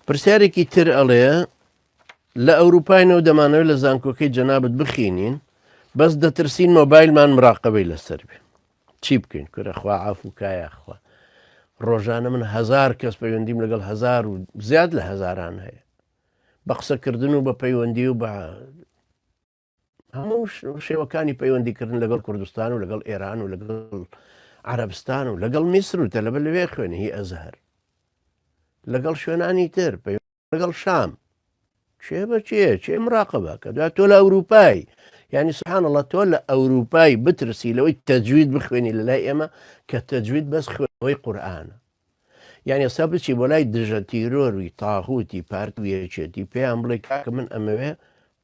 پرسیارێکی تر ئەڵێ لە ئەوروپاینەوە دەمانەوێت لە زانکۆکەی جەنابت بخینین بەس دەترسین مۆبایلمان مراقبەی لەسەر بێ چی بکەین کورە خوا عافو کایە خوا ڕۆژانە من هزار کەس پەیوەندیم لەگەڵ هزار و زیاد لە هەزاران هەیە بە قسەکردن و بە پەیوەندی و بە هەموو شێوەکانی پەیوەندیکردن لەگەڵ کوردستان و لەگەڵ ئێران و لەگەڵ عەرەبستان و لەگەڵ میسر و تەلەبە لەوێ خوێنی هی ئەزهەر لەگەڵ شوێنانی تر لەگەڵ شام چێ بە چێ چێ مراقبە کە دو تۆ لە ئەوروپای یعنی سبحان الله تۆ لە ئەوروپای بترسی لەوەی تەجوید بخوێنی لە لای ئێمە کە تەجوید بەس خوێنەوەی قورئانە یان ئێستا بچی بۆ لای دژە تیرۆری تاغوتی پارت و یەکێتی پێیان بڵێ کاکە من ئەمەوێ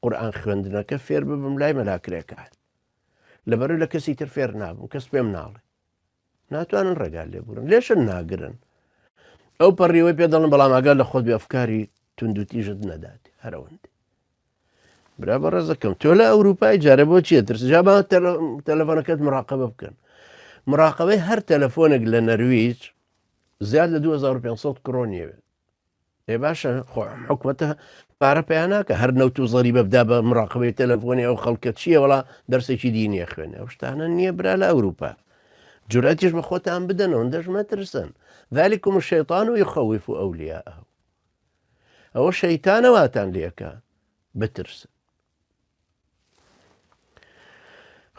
قورئان خوێندنەکە فێر ببم لای مەلا کرێکار لەبەرو لە کەسی تر فێر نابم کەس پێم ناڵێ ناتوانن ڕێگا لێبورن لێشن ناگرن ئەو پەڕیوەی پێ دەڵن بەڵام ئاگا لە خۆت بێ ئەفکاری توندوتیژت نەدات هەرەوەندی برا بەڕێزەکەم تۆ لە ئەوروپای جارە بۆ چیە ترس جا با تەلەفۆنەکەت مراقبە بکەن مراقبەی هەر تەلەفۆنێک لە نەرویج زیاد لە 2500 کرۆنیەوێت ئێ باشە خۆ حکومەتە پارە پیا ناکە هەر نەوت و زەریبە بدا بە مراقبەی تەلەفۆنی ئەو خەڵکە چییە وڵا دەرسێکی دینیە خوێنێ ئەو شتانە نییە برا لە ئەوروپا جورئەتیش بە خۆتان بدەنەوە دەش مەترسن ذلكم الشيطان يخوف أولياءه ئەوە شەیتانە واتان لێکا بترسن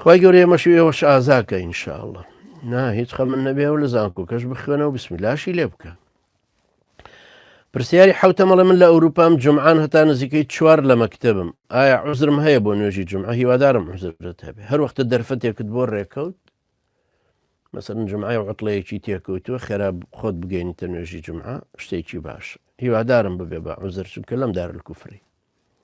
خی گەورە ئێمەش و ئێوەش ئازاکە ئینشاءاللە نا هیچ خەمن نەبێ و لە زانکۆکەش بخوێنەوە بسمیلاشی لێ بکە پرسیاری حوتەمەڵە من لە ئەوروپام جمعان هەتا نزیکەی چوار لە مەکتتەبم ئایا عزرم هەیە بۆ نوێژی جمعە هیوادارم عزرت هەبێ هەر وەختە دەرفەتێکت بۆ ڕێکەوت مەسەلەن جومعەی عوتڵەیەکی تێکەوتووە خێرا خۆت بگەینیتە نوێژی جومعە شتێکی باش هیوادارم ببێ بە عوزر چونکە لەم دارالکوفری.